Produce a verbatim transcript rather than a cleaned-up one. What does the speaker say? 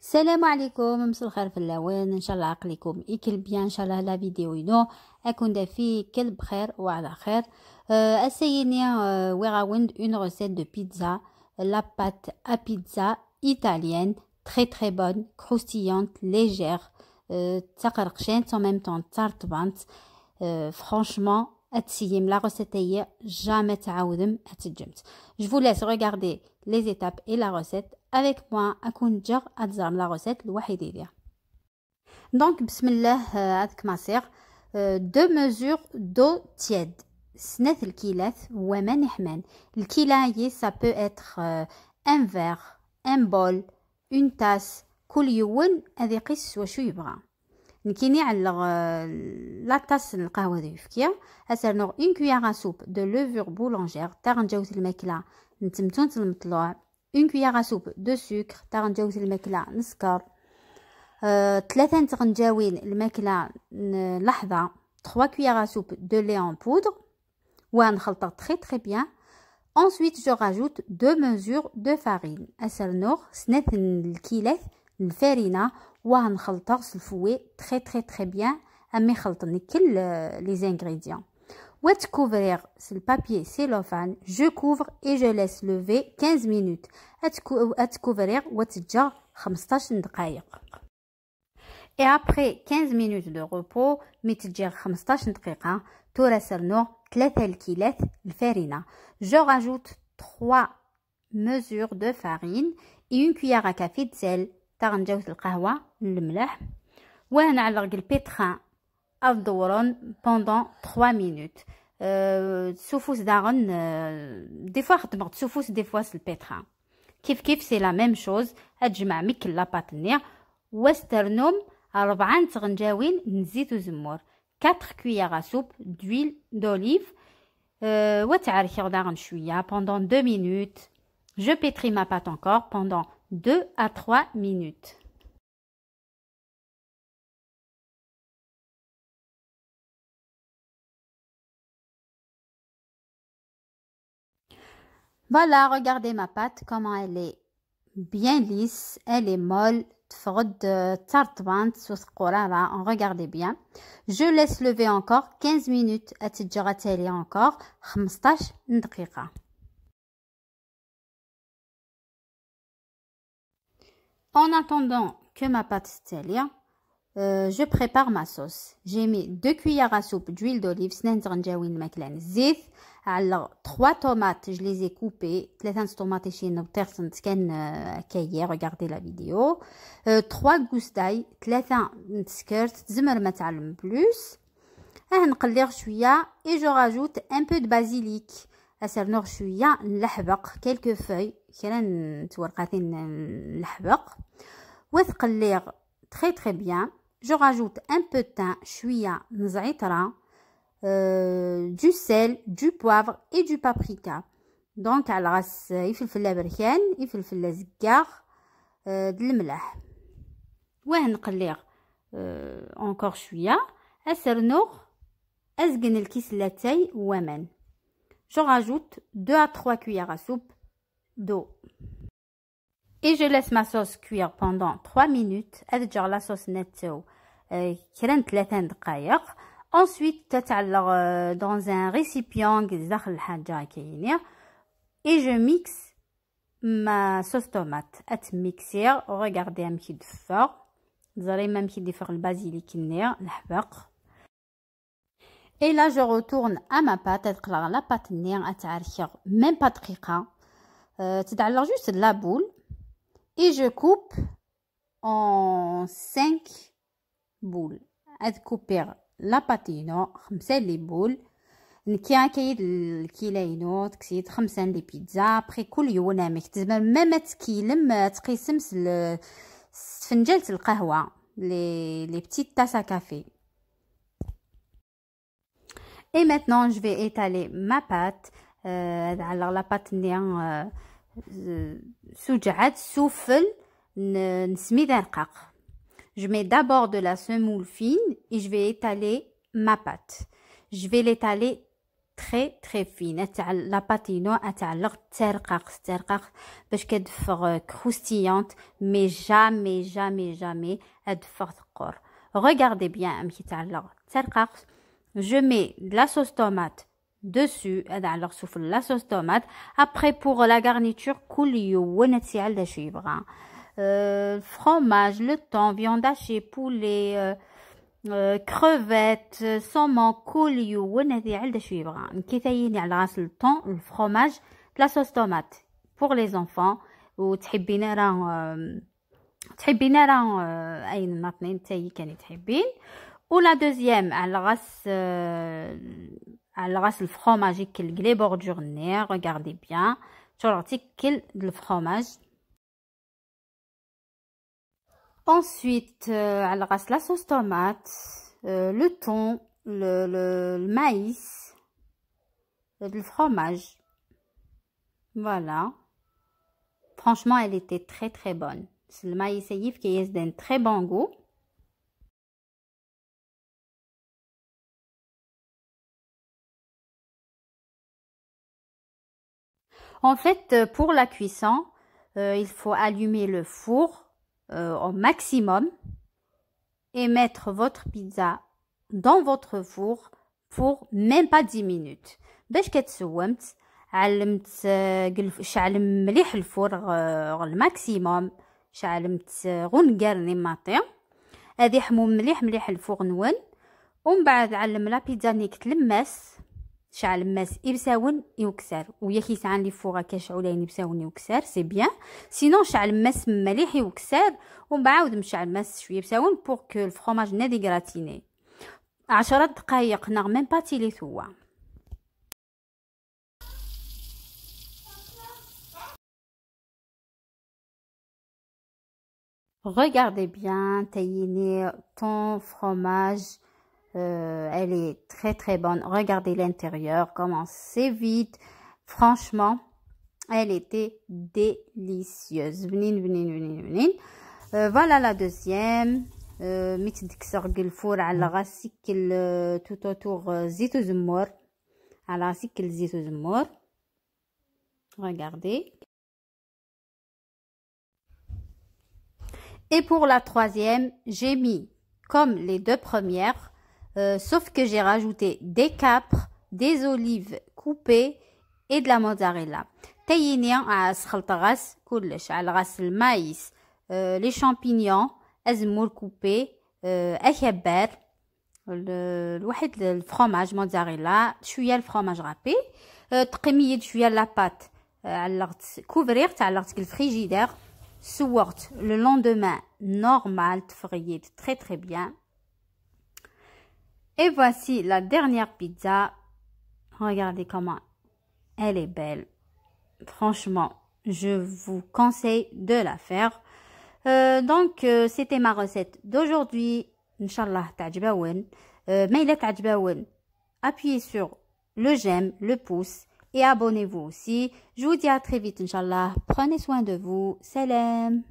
السلام عليكم، مساء الخير في اللون، ان شاء الله عقلكم يكل بيان، ان شاء الله la vidéo ينو اكون دافي كل بخير وعلى خير. آه، اسيني آه، ويغاوند une recette de pizza, la pâte à pizza italienne, très très bonne, croustillante, légère, آه، تقرقشانت en même temps ترطبانت. آه، franchement اتسيم la recette هي jamais تعاودم اتجمت. Je vous laisse regarder les étapes et la recette avec moi. اكون جغ اتزرم la recette الوحيد ديالها. Donc بسم الله. آه، هذاك ماسير. آه، deux mesures d'eau tiède, سنات الكيلات ومن يحمان. الكيلة هي ça peut être آه، un verre, un bol, une tasse, كل يون هذه يقيس واش يبغى. نكيني على la tasse القهوة ذي فكيا. اسرنوغ une cuillère à soupe de levure boulangère, تاغنجاوت الماكلة نتمتون المطلوع. Une cuillère à soupe de sucre, تاغنجاوت الماكلة نسكر. آه، ثلاثة تغنجاوين الماكلة لحظة. Trois cuillères à soupe de lait en poudre. وغنخلطها très très bien. Ensuite je rajoute deux mesures de farine, اسرنوغ سنات الكيلات الفارينة، وغنخلطها سلفوي très très très bien. امي خلطني كل les ingrédients. وتكوفريغ سل papier cellophane, je couvre et je laisse lever quinze minutes. اتكوفريغ وتجا خمسطاش دقائق. Et après quinze minutes de repos, مي تجي خمسطاش دقيقة، تورا سرنو ثلاثة الكيلات الفارينة. Je rajoute trois mesures de farine et une cuillère à café de sel, تغنجاوت القهوة الملح. وهنا على البيتخان الدوران pendant trois minutes. أه سوفوس داغن، أه des fois خدمت سوفوس des fois البيتخان. كيف كيف c'est la même chose. اتجمع ميكل لاباطنية واسترنوم أربعة تغنجاوين نزيت وزمور, quatre cuillères à soupe d'huile d'olive. أه وتعركي داغن شوية pendant deux minutes. Je pétris ma pâte encore pendant deux à trois minutes. Voilà, regardez ma pâte, comment elle est bien lisse, elle est molle. تفرد ترطبانت سوس قرارة. Regardez bien. Je laisse lever encore quinze minutes. اتجرى تالي encore خمسطاش دقيقة. En attendant que ma pâte تالي, euh, je prépare ma sauce. J'ai mis deux cuillères à soupe d'huile d'olive, سنان تغنجاوين الماكلة الزيت, على trois tomates, je les ai coupées, ثلاثة طوماطيشين بطيخ كان كاية, regardez la vidéo. Euh, trois gousses d'ail, ثلاثة تسكرت, زمر ما تعلم plus. اه نقليغ شوية et je rajoute un peu de basilic. اسرنوغ شوية نلحبق, quelques feuilles, كرا تورقاتين نلحبق. وثقليغ très très bien. Je rajoute un peu de thym, شوية نزعيترة, euh, du sel, du poivre et du paprika. Donc على غاس يفلفل بركان, يفلفل زكاغ, euh, د الملح. واه نقليغ, euh, encore شوية. اسرنوغ ازقن الكيس لاتاي ومن. Je rajoute deux à trois cuillères à soupe d'eau. Et je laisse ma sauce cuire pendant trois minutes. اتجر la sauce نتو, آه, كرا ثلاثة دقائق. Ensuite تتعلق, آه, dans un récipient داخل الحاجة كاينة. Et je mixe ma sauce tomate. اتميكسير, regardez امكي دفر. زري ما امكي دفر البازيليك نير نحبق. Et là je retourne à ma pâte, اتقلغ la pâte نير اتعركغ même pas دقيقة. آه, تدعلغ juste la boule. Et je coupe en cinq boules. اد كوبير لاباطينو خمسة لي بول. نكي هكايد الكيلاينو تكسيد خمسة لي بيتزا. ابخي كل يوم نعمل تزمر ماما تكيلم تقيسم سل سفنجلت القهوة, les les petites tasses à café. Et maintenant je vais étaler ma pâte. آه, هذا على la pâte ني, آه, سوجعات سفل نسمي ذا رقاق. Je mets d'abord de la semoule fine et je vais étaler ma pâte. Je vais l'étaler très très fine. La pâte inu ad tɛelleɣ d tarqaqt, tarqaqt, باش كتفغ croustillante, mais jamais jamais jamais ad teffeɣ teqqur. Regardez bien amek i tɛelleɣ d tarqaqt. Je mets de la sauce tomate dessus, ad ɛelleɣ sufell la sauce tomate. Après, pour la garniture, كل يوم ad t-iɛell d acu yebɣa. Euh, fromage, le thon, viande hachée, poulet, euh, euh, crevettes, euh, saumon, كل يوم ad t-iɛell d acu yebɣa. Nekk tayi-ni ɛelleɣ-as le thon, le fromage, la sauce tomate pour les enfants. وتحبين راه، euh, تحبين راه، آه، أين ناطنين تاي كان تحبين. و la deuxième على غاس، آه، على غاس الفرomage يكل les bordures ني. Regardez bien, شو راح تكل الفرomage. Ensuite, euh, على غاس la sauce tomate, euh, le thon, le, le, le maïs, le fromage. Voilà. Franchement, elle était très très bonne. C'est le maïs يفكي يزدن très bon goût. En fait, euh, pour la cuisson, euh, il faut allumer le four, euh, au maximum et mettre votre pizza dans votre four pour même pas dix minutes. باش كتسومت، علمت، آه، قل-، شعل مليح الفور، آه، الماكسيموم، شعلمت، آه، غنقرني ماطي. هذه حموم مليح مليح الفور نون. ومن بعد علم la pizza نيك تلمس، شعل ماس يبساون يوكسر، ويا كيسعان لي فوغا كشعولين يبساون يوكسر، c'est bien. Sinon شعل ماس مليح يوكسر، ومن بعد مشعل ماس شويه يبساون pour que الفرماج نادي غراتيني. عشرة دقايق نغ même pas تيلي ثوا. Regardez bien, تاييني ton fromage, euh, elle est très très bonne. Regardez l'intérieur, comment c'est vide. Franchement, elle était délicieuse. بنين بنين بنين بنين. Euh, voilà la deuxième. Euh, مي تدكسر الفور على غاسك ال-، tout autour, euh, زيت وزمور. على غاسك الزيت وزمور. Regardez. Et pour la troisième, j'ai mis, comme les deux premières, euh, sauf que j'ai rajouté des capres, des olives coupées et de la mozzarella. تاييني، آه، سخلط غاس كلش، على غاس المايس، آه، les champignons، أزمور coupé، آه، أكبر، ال-، الواحد الفرماج موتزاريلا، شويه الفرماج râpé، آه، تقيميد شويه la pâte، آه، علقت كوفريغ، تعلقت في الفريجيدير، سوغت le lendemain normal، تفغيد très très bien. Et voici la dernière pizza. Regardez comment elle est belle. Franchement, je vous conseille de la faire. Euh, donc, euh, c'était ma recette d'aujourd'hui. إن شاء الله تعجبون. Euh, ما إلا تعجبون, appuyez sur le j'aime, le pouce et abonnez-vous aussi. Je vous dis à très vite, إن شاء الله. Prenez soin de vous. سلام.